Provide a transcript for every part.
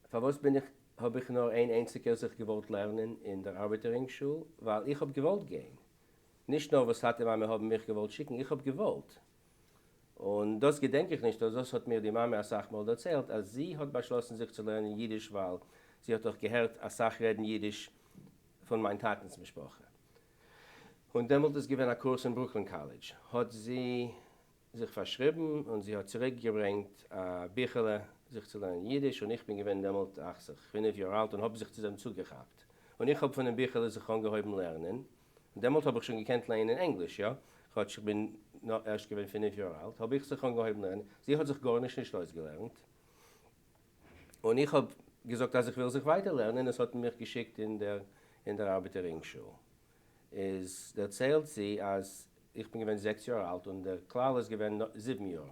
פארוואס בין איך, האב איך נאר איין איינציגער זיך געוואלט לערנען אין דער ארבעטער-רינג שול? ווייל איך האב געוואלט גיין. נישט נאר וואס טאטע מאמע האבן מיך געוואלט שיקן, איך האב געוואלט. און דאס געדענק איך נישט, דאס האט מיר די מאמע אסאך מאל דערציילט, אז זי האט באשלאסן זיך צו לערנען אידיש ווייל זי האט דאך געהערט אסאך רעדן אידיש פון מיין טאטנ'ס משפחה. און דעמאלט איז געווען א קורס אין ברוקלין קאלעדזש, האט זי זיך פארשריבן און זי האט צוריק געברענגט א ביכעלע זיך צו לערנען אידיש, און איך בין געווען דעמאלט אכציג פינף יאר אלט און האב זיך צו דעם צוגעכאפט, און איך האב פונעם ביכעלע זיך אנגעהויבן לערנען, און דעמאלט האב איך שוין געקענט לייענען ענגליש, יא, כאטש איך בין נאר ערשט געווען 5 יאר אלט, האב איך זיך אנגעהויבן לערנען, זי האט זיך גארנישט נישט אויסגעלערנט, און איך האב געזאגט אז איך וויל זיך ווייטער לערנען, עס האט מען מיך געשיקט אין דער אין דער ארבעטער רינג שול. איז דערציילט זי אז איך בין געווען 6 יאר אלט און דער כלל איז געווען 7 יאר,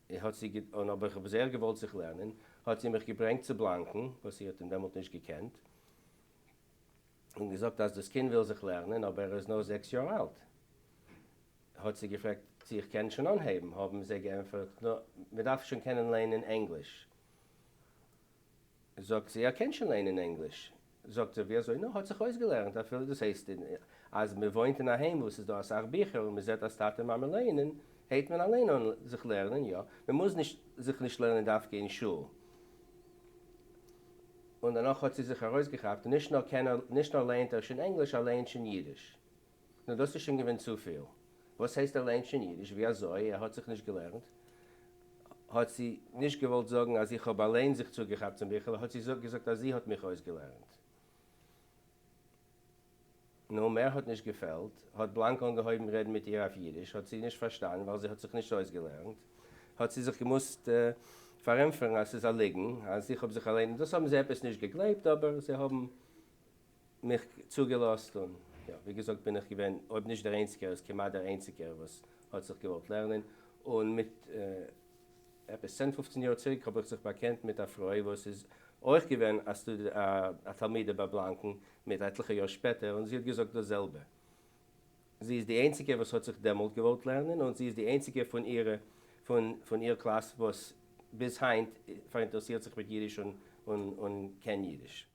האט זי, און אבער איך האב זייער געוואלט זיך לערנען, האט זי מיך געברענגט צו בלאנקן, וואס זי האט אים דעמאלט נישט געקענט, און געזאגט אז דאס קינד וויל זיך לערנען אבער ער איז נאר 6 יאר אלט. האט זי געפרעגט צו איך קען שוין אנהייבן, האבן זיי געענטפערט, נו, מען דארף שוין קענען ליינען ענגליש. זאגט זי, ער קען שוין ליינען ענגליש. זאגט ער, ווי אזוי? נו, האט זיך אויסגעלערנט אפילו, דאס הייסט אז מען וואוינט אין א היים וואו ס'איז דא אסאך ביכער און מען זעט אז טאטע מאמע לייענען, הייבט מען אליין אן זיך לערנען, יא, מען מוז נישט זיך נישט לערנען דווקא אין שול. און דערנאך האט זי זיך ארויסגעכאפט, נישט נאר קען ער, נישט נאר לייענט ער שוין ענגליש, ער לייענט שוין אידיש. נו, דאס איז שוין געווען צופיל. וואס הייסט ער לייענט שוין אידיש? ווי אזוי? ער האט זיך נישט געלערנט? האט זי נישט געוואלט זאגן אז איך האב אליין זיך צוגעכאפט צום ביכל, האט זי געזאגט אז זי האט מיך אויסגעלערנט. נו, מער האט נישט געפעלט. האט בלאנק אנגעהויבן רעדן מיט איר אויף אידיש, האט זי נישט פארשטאנען ווייל זי האט זיך נישט אויסגעלערנט. האט זי זיך געמוזט פארענטפערן אז ס'איז א ליגן, אז איך האב זיך אליין, דאס האבן זיי עפעס נישט געגלייבט, אבער זיי האבן מיך צוגעלאזט, און יא, ווי געזאגט בין איך געווען, אויב נישט דער איינציגער, איז כמעט דער איינציגער וואס האט זיך געוואלט לערנען, און מיט עפעס צען פופצן יאר צוריק האב איך זיך באקענט מיט א פרוי וואס איז אויך געווען א תלמידה ביי בלאנקן מיט עטליכע יאר שפעטער, און זי האט געזאגט דאס זעלבע. זי איז די איינציגע וואס האט זיך דעמאלט געוואלט לערנען, און זי איז די איינציגע פון אירע פון איר קלאס וואס ביז היינט פאראינטערעסירט זיך מיט אידיש און קען אידיש.